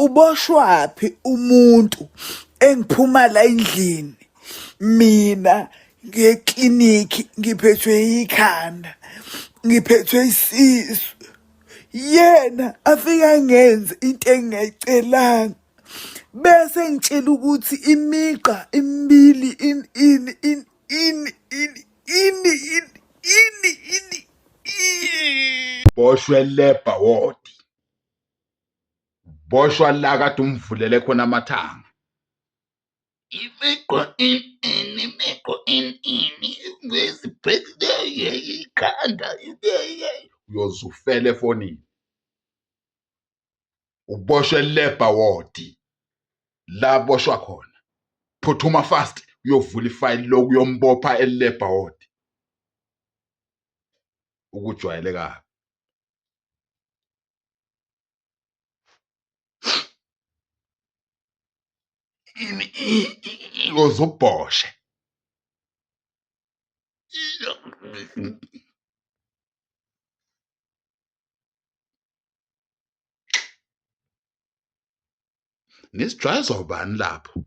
Uboshwaphi umuntu engiphuma la endlini mina ngiye eklinikhi ngiphethwe ikhanda, ngiphethwe isisu. Yena afike angenze into engingayicelanga bese ngitshela ukuthi imigqa imibili ini ini ini ini ini ini ini ini ini. Boshwe labour ward. Boshwa la kade umvulele khona amathanga. Imiqo in in imiqo in in ikhanda uyoze ufele efonini. Uboshwe labour ward la boshwa khona. Phuthuma fast uyovula ifayili loku uyombopha e-labour ward. Ukujwayele kabi. Uyoze ubhoshe. Nisijwayeza ubani lapho?